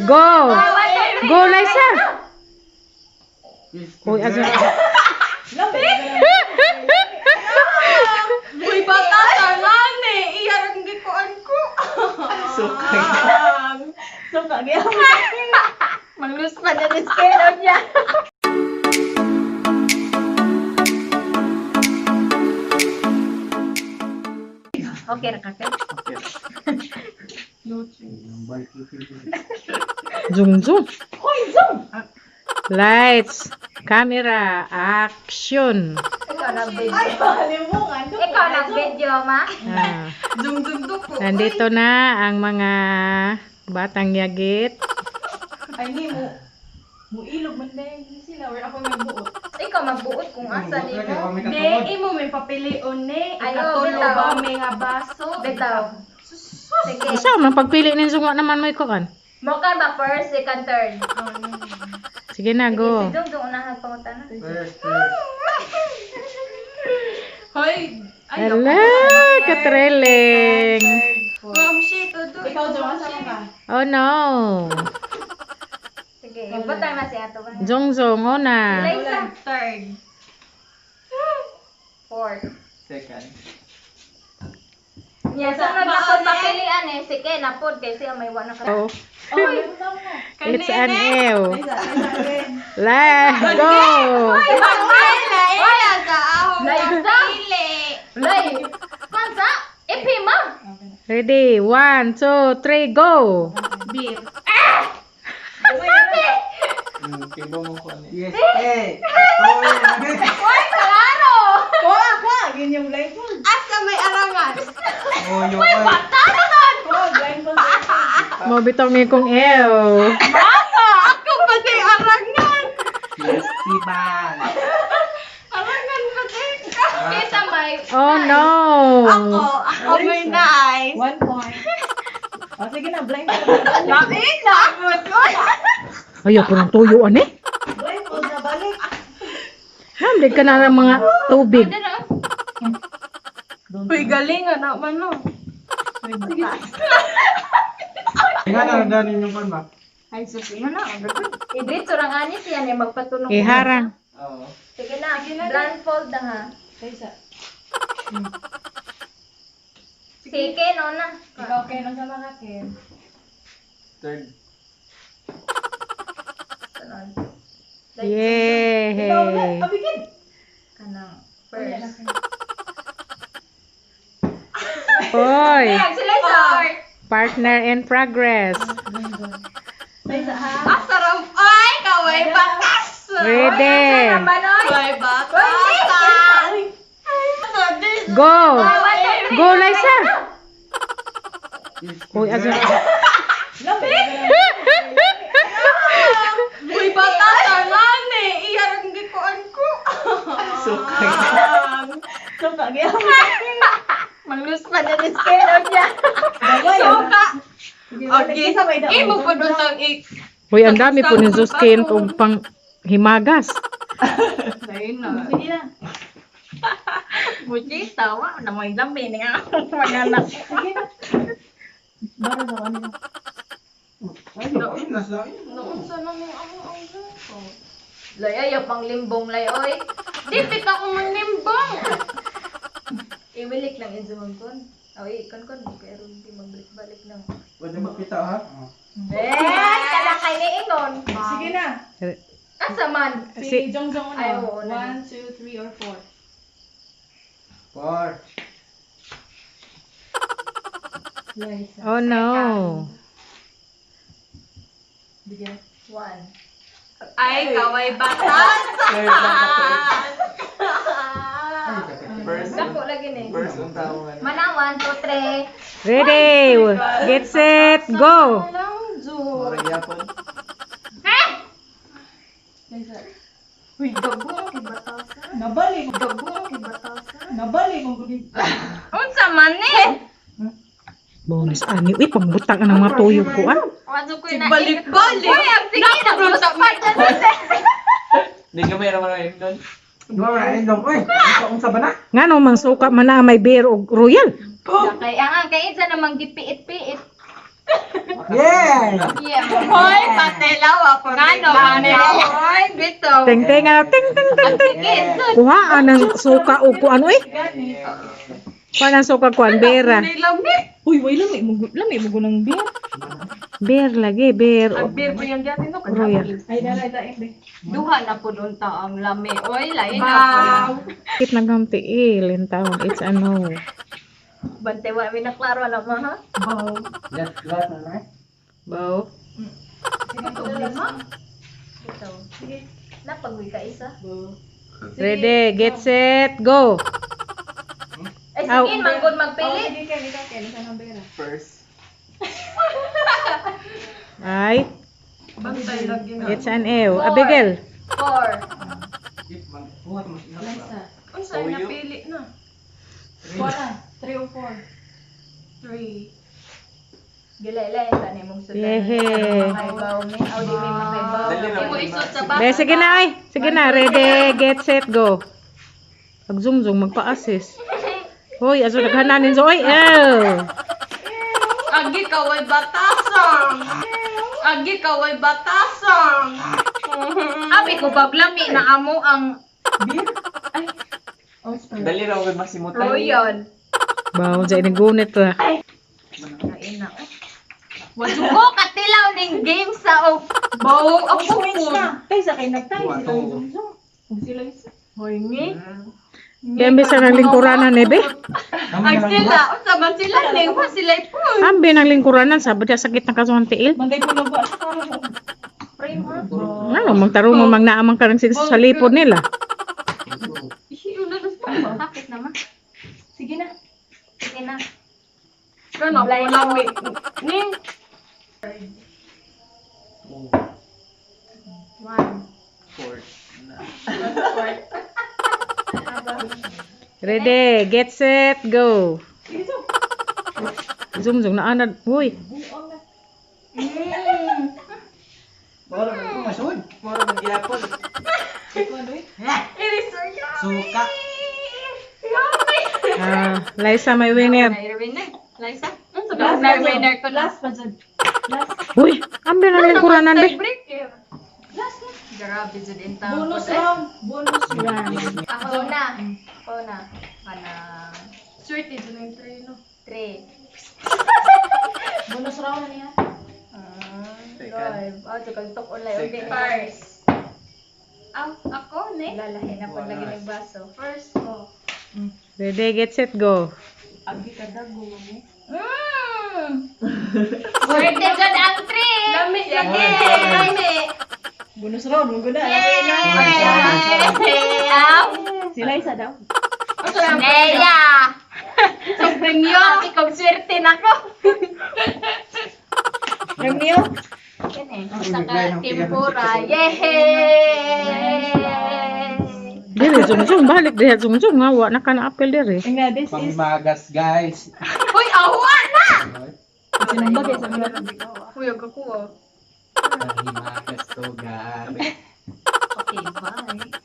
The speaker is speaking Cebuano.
Go! Go, Liza! Uy, asa? Uy, bata tanan eh. Iyarang gikuan ko. Suka. Suka gyud. Mangluspa na ni scale niya. Okay ra ka kay. Zoom, zoom. Lights, camera, action. Ikaw na video. Ikaw na video ma. Ah, Zoom zoom to ko. nandito na ang mga batang yagit. Ay ni mo. Muilog man din sila or ako may buot. Ikaw magbuot kung asa nimo. De, imo may papilion ni. Ayo, Ikatulo bitaw. ba may nga baso? Bitaw. Sige. Isa man pagpili nin sungo naman mo ikaw kan. Mo ka ba first, second, third? Sige na, go. Si Dong Dong unahan pangutana. First, first. Hoy, ay Hello, katreleng. Ma'am, shit, todo. Ikaw dyan, sama ka. Oh no. Sige, ibutang na si ato ba. Zong zong, oh na. Liza, Third. Fourth. Second. Nya sunod na pod papilian eh. Sige, na pod kay siya may wa na ka. Oh. It's an ew. Let's go. Liza. Lay. Kansa? Ipi ma. Ready? One, two, three, go. Beer. Kibo mo ko ano. Yes, eh. Uy, klaro. Kuha, kuha. Yun yung blindfold. Asa may arangan. Oh, yung ay. Kuha, blindfold. Mo bitong ni kong ew. Mama, ako pati arangan. Yes, Siban. Arangan pati. Kita may Oh no. Ako, ako may nice. 1 point. O, sige na, blindfold. Lain na. Ayaw ko ng tuyo ani. Blindfold na balik. Hamlig ka na ng mga tubig. Uy, galing anak man no. Nga na danin yung kan ba? Ay, sus, mo na. Idritso ra nga ni siya ni magpatunog. Iharang. Oo. Sige na, blindfold na ha. Kaysa. Sige, no na. Ikaw, Ken. Ang sama ka, Ken. Third. Sunod. Yay. Ikaw na. Abigin. Kanang first. Hoy, Sila sa partner in progress. Kaysa, ha? Asarap. Ay, kaway batas. Ready. Manoy. Kaway batas. Go. Go, Liza. Uy, asa. Uy, bata tanan eh. Iyarang gikuan ko. Suka. Suka, gyud. Mangluspa na ni scale niya. Suka. Sige, Okay. Kaysa may daon. Imo po doon ang ik. Uy, ang dami po ni Zuskin kung pang himagas. Ayun na. Sige na. Buti tawa na may lambi ni nga mga anak. Sige na. Bara sa kanila. Ay, lain na sa Noon sa namin ako ang ko. Lay ayaw pang limbong lay oy. Di pita ko manimbang. Iwilik lang inzuhon kon. Oy, kon kon kay ron di magbalik-balik lang. Pwede makita ha? Eh, kala kay niingon. Sige na. Asa man? Si Si, Jong Jong Ay, ano? oo, na. 1, 2, 3, or 4. Four. Liza. oh no. Bigyan. One. Ay, kaway batas. Third lang ka, third. First. Dako lagi ni. First ang tao man. Mana one, two, three. Ready. Get set, go. Lang, Ju. Mura yapon. Liza. Uy, gago kay batasan. Nabalik. Gago kay batasan. Nabalik. Kung gudi. Unsa man eh? Bonus ani. Uy, pangbutang ang mga tuyo ko ah. Wazo ko na. Balik-balik. Uy, ang sige na luspa na ni. Hindi ka mayroon man doon. Wala indong. Uy, unsa ba na? Ngano mang suka man na may beer og royal. Kay ang kay isa namang gipiit-piit. Yeah! Yeah. Hoy, patelaw ako. Ngano, Hoy, bitaw. Ting ting ah, ting ting ting ting. Kuhaan ang suka o kuan uy. Kuhaan ang suka kuan bera. Uy, way lami mo lami mo gunang beer. Beer lagi, beer. Ang beer ko yung gyapon no. Royal. Ay dala ita ende. Duha na po doon ta ang lami. Oy, lain na po. Kit na kang tiil in town. It's ano. Bantay wa mi naklaro na ma ha. Last, last na na. Bow. Bitaw. Sige. Napagwi ka isa. Ready, get set, go. Ay, Aw. sige, manggod magpili. Sige kay ikaw kay sa nang bera. First. Ay, Bantay lagi na. it's an ew. Abigail. 4. If man, buhat mo siya. Liza. Unsa Toyo. napili na? Wala, 3 o 4. 3. Gila-ila sa ni mong sudan. Yehe. Makaibaw mi. Aw, di mi makaibaw. Dali na. Imo isod sa bata. Be, sige na ay. Sige na, ready, get set, go. Pag zoom zoom, magpa-assist. Hoy, aso naghananin so. Oy, ew. Agi kaway batasang. Agi kaway batasang. Abi ko baglami na amo ang Dali ra ko maksimutan. royal. Bawo, dyan gunit ra. Kain na. Wajugo katilaw ning game sa o. Bawo ako po. Kay sa kay nagtay Buhat sila to. zoom zoom. Ug sila isa. Hoy ni. Kaya imbes na ng lingkuranan eh, be. Ag sila, unsa man sila ning wa sila po. Ambi ng lingkuranan, sabi niya sakit na kasuhan tiil. Manday ko na ba sa karon. Frame ha. Ano, magtaro mo, magnaamang ka rin sa lipod nila. Hapit naman. Sige na. Sige na. Kana po lami. Ning Oh, 1. four. Na. Ready, get set, go. Zoom zoom na anad. Uy, Mora man ko masud. Mora man gyapon. Suka. ah, Liza may winner. Winner. Liza. unsa Last ba na Winner ko na. Last pa jud. Last. Uy, ambi ng lingkuranan be. Break. Last na. Grabe jud in town. Bonus round. Bonus round. Ako na. Ako na. Kanang Swerte dun ang 3 no. 3. Bonus round na niya. Ah, Second. live. Ah, tukag tok online. Second. First. Aw, ako ne. Lalahin na po Wala. lagi ng baso. First ko. Ready, get set, go. Agi kadago mo. Swerte jud ang 3. Lami lagi. Lami. Bonus round mo gud na. Yay! Aw. Sila isa daw. Neya! Sa premyo! Ikaw swerte na ko. Premyo. Yan eh. Saka tempura. Yay! Dire zoom zoom balik diha zoom zoom nga wa na ka na apel dire. Nga this is Pangmagas, guys. Uy, awa na! sinamba kay sa mga. Kuya ako ah. Panghimagas to, guys. Okay, bye.